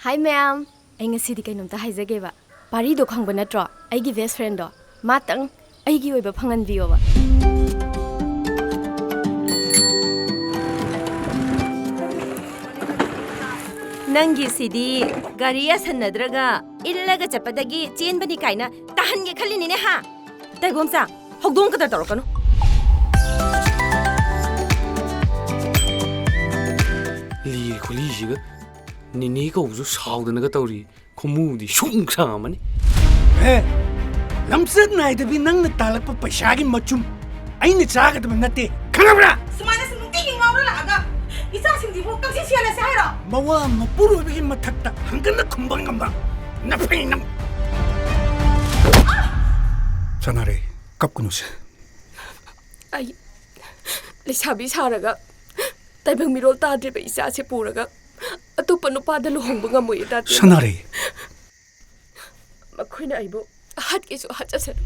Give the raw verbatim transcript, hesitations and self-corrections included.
ꯍꯥꯏ ꯃꯌꯥꯝ, ꯑꯩ ꯉꯁꯤꯗꯤ ꯀꯩꯅꯣꯝꯇ ꯍꯥꯏꯖꯒꯦꯕ꯫ ꯄꯥꯔꯤꯗꯣ ꯈꯪꯕ ꯅꯠꯇ꯭ꯔꯣ? ꯑꯩꯒꯤ ꯕꯦꯁ ꯐ꯭ꯔꯦꯟꯗꯣ꯫ ꯃꯥꯇꯪ ꯑꯩꯒꯤ ꯑꯣꯏꯕ ꯐꯪꯍꯟꯕꯤꯌꯣꯕ꯫ ꯅꯪꯒꯤꯁꯤꯗꯤ ꯒꯥꯔꯤ ꯌꯥꯁꯟꯅꯗ꯭ꯔꯒ ꯏꯜꯂꯒ ꯆꯠꯄꯗꯒꯤ ꯆꯦꯟꯕꯅꯤ ꯀꯥꯏꯅ ꯇꯥꯍꯟꯒꯦ ꯈꯜꯂꯤꯅꯤꯅꯦ ꯍꯥ? ꯇꯥꯏꯕꯣꯝꯆꯥ, ꯍꯧꯗꯣꯡ ꯀꯗꯔ ꯇꯧꯔꯛꯀꯅꯨ꯫ ꯂꯤꯔꯦ ꯈꯨꯂꯤꯁꯤꯒ꯫ ꯅꯤꯅꯦ ꯀꯧꯕꯁꯨ ꯁꯥꯎꯗꯅꯒ ꯇꯧꯔꯤ꯫ ꯈꯨꯃꯨꯗꯤ ꯁꯨꯝ ꯁꯥꯝꯃꯅꯤ꯫ ꯑꯦ, ꯂꯝꯆꯠ ꯅꯥꯏꯗꯕꯤ ꯅꯪꯅ ꯇꯥꯜꯂꯛꯄ ꯄꯩꯁꯥꯒꯤ ꯃꯆꯨꯝ ꯑꯩꯅ ꯆꯥꯒꯗꯕ ꯅꯠꯇꯦ, ꯈꯪꯉꯕ꯭ꯔꯥ? ꯁꯨꯃꯥꯏꯅ ꯁꯨꯝ ꯅꯨꯡꯇꯤꯒꯤ ꯉꯥꯎꯔ ꯂꯥꯛꯑꯒ ꯏꯆꯥꯁꯤꯡꯁꯤꯕꯨ ꯀꯛꯆꯦꯡ ꯁꯤꯍꯜꯂꯁꯦ ꯍꯥꯏꯔꯣ? ꯃꯋꯥ ꯃꯄꯨꯔꯣꯏꯕꯒꯤ ꯃꯊꯛꯇ ꯍꯪꯒꯟꯅ ꯈꯨꯝꯕ ꯉꯝꯕ ꯅꯐꯩ ꯅꯪ꯫ ꯁꯅꯥꯔꯩ, ꯀꯞꯀꯅꯨꯁꯦ꯫ ꯑꯩ ꯂꯩꯁꯥꯕꯤ ꯁꯥꯔꯒ ꯇꯥꯏꯕꯪ ꯃꯤꯔꯣꯜ ꯇꯥꯗ꯭ꯔꯤꯕ ꯏꯆꯥꯁꯦ ꯄꯨꯔꯒ ꯑꯇꯣꯞꯄ ꯅꯨꯄꯥꯗ ꯂꯨꯍꯣꯡꯕ ꯉꯝꯃꯣꯏꯌꯦ, ꯇꯥꯇꯦ꯫ ꯁꯅꯥꯔꯩ꯫ ꯃꯈꯣꯏꯅ ꯑꯩꯕꯨ ꯍꯥꯠꯀꯦꯁꯨ ꯍꯥꯠꯆꯁꯅꯨ꯫